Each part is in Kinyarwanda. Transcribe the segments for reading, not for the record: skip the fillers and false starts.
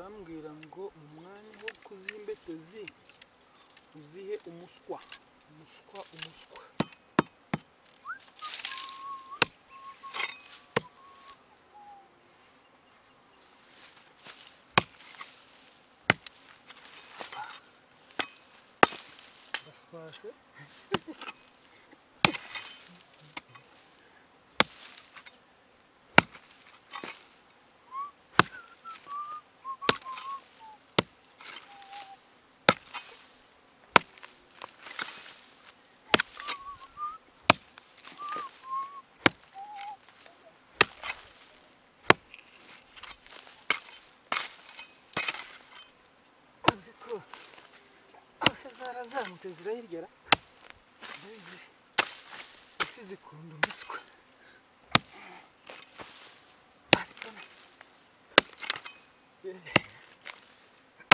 Barambwira ngo mu mwanya wo kuzimbetezi uzihe umuswa, umuswa, umuswa. Baswase. Zarazamutse zirayirya, ifi zikunda umuswa.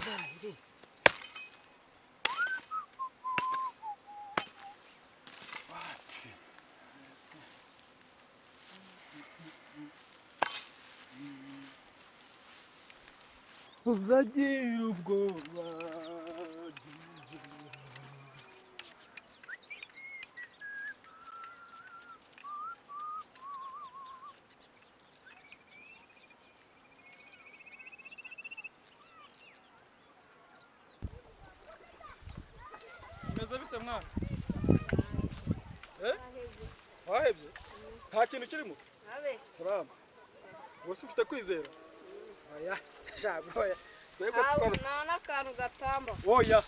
Zarayiriye. Uzagira ubwoba. Meze bite mwana? Wahebye? Nta kintu kirimo? Salama. Wose ufite kwizera? Oya, shabwo oya. Twebwe twara. Nta n'akantu gatamba. Oya.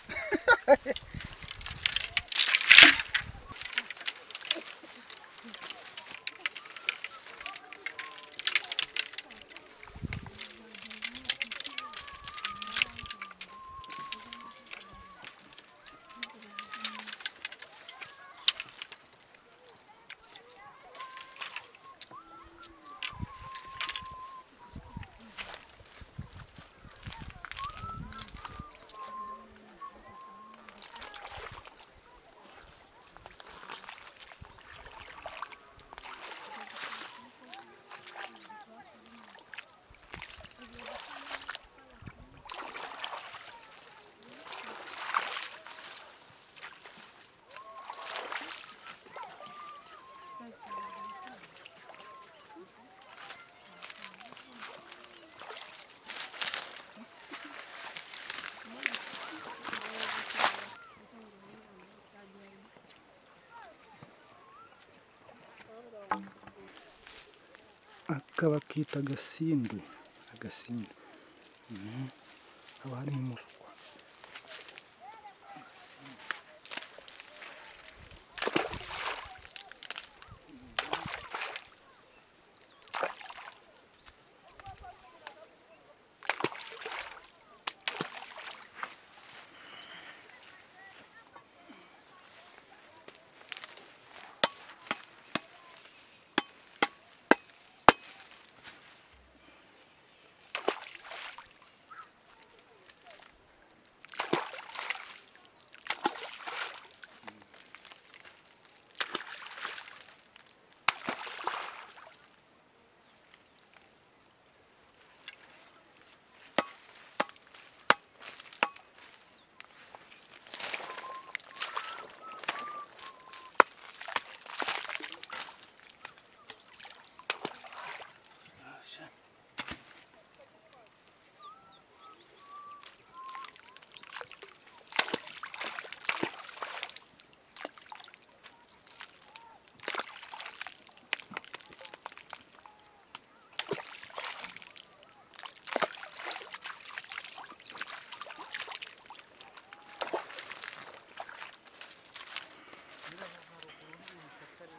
Aka bakita agasindu, agasindu. Haba harimo umuswa.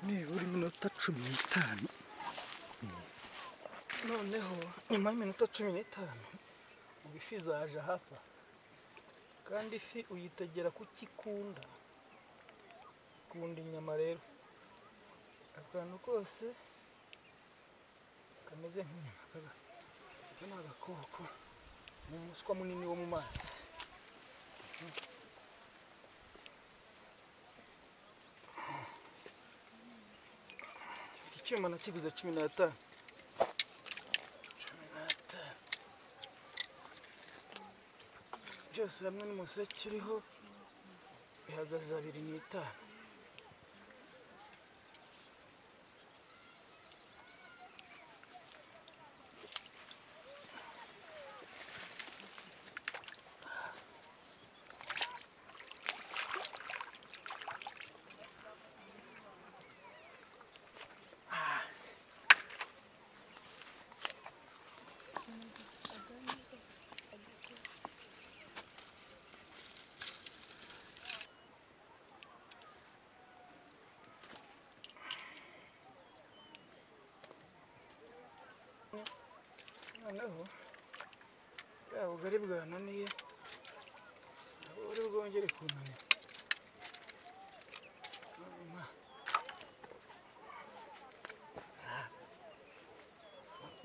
Nibura iminota 15. Noneho nyuma y'iminota 15 ubu ifi zaje hafa, kandi ifi uyitegera kuko ikunda, ikunda inyama. Rero akantu kose kameze nk'inyama aka ni agakoko, ni umuswa munini wo mu mazi. Icyuma nakiguze 15. 15. Byose hamwe n'umuseke uriho bihagaze 2.5. Noneho bwa bugari bwananiye buri bwongere kunanira.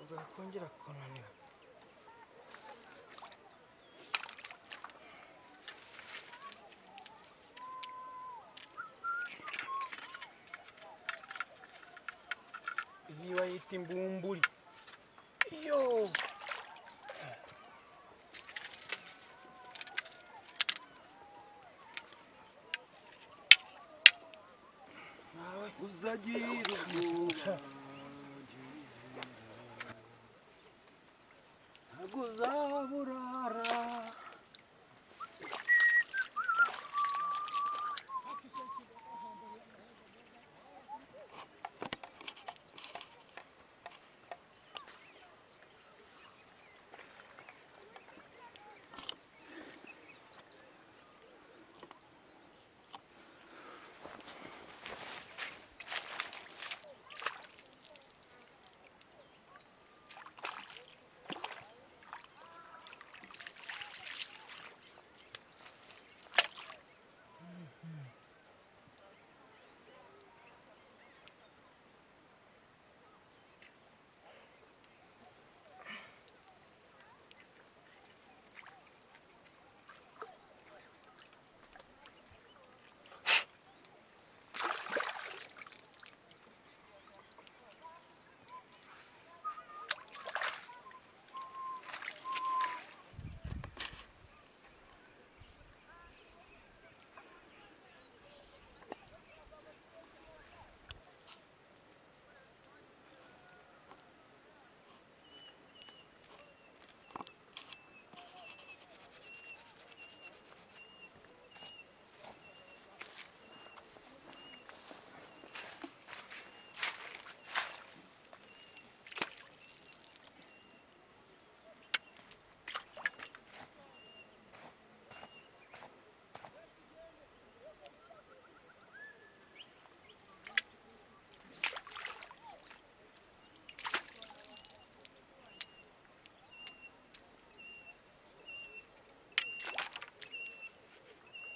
Bwakongera kunanira. Iyi bayita imbumburi. Yo! Uzagira ubwoba ntabwo uzaburara.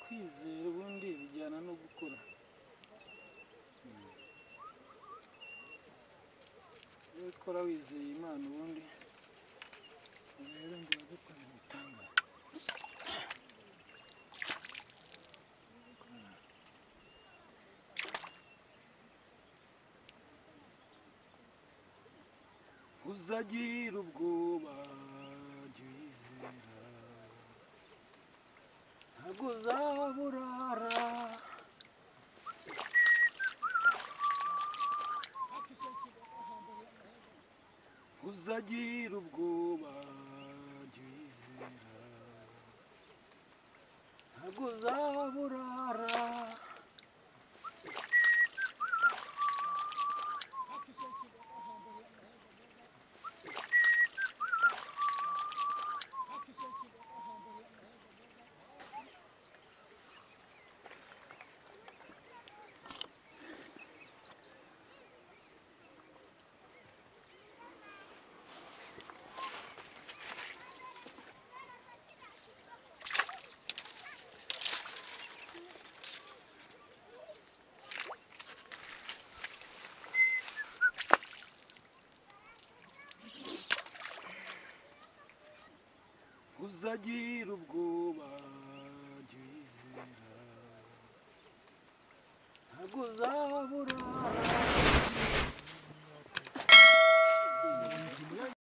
Kwizera ubundi bijyana no gukora. Iyo ukora wizeye Imana ubundi rero ngo gukora ibitangaza. Uzagira ubwoba jya wizera ntabwo uzaburara. Uzagira ubwoba jya wizera ntabwo uzaburara. Uzagira ubwoba jya wizera ntabwo uzaburara.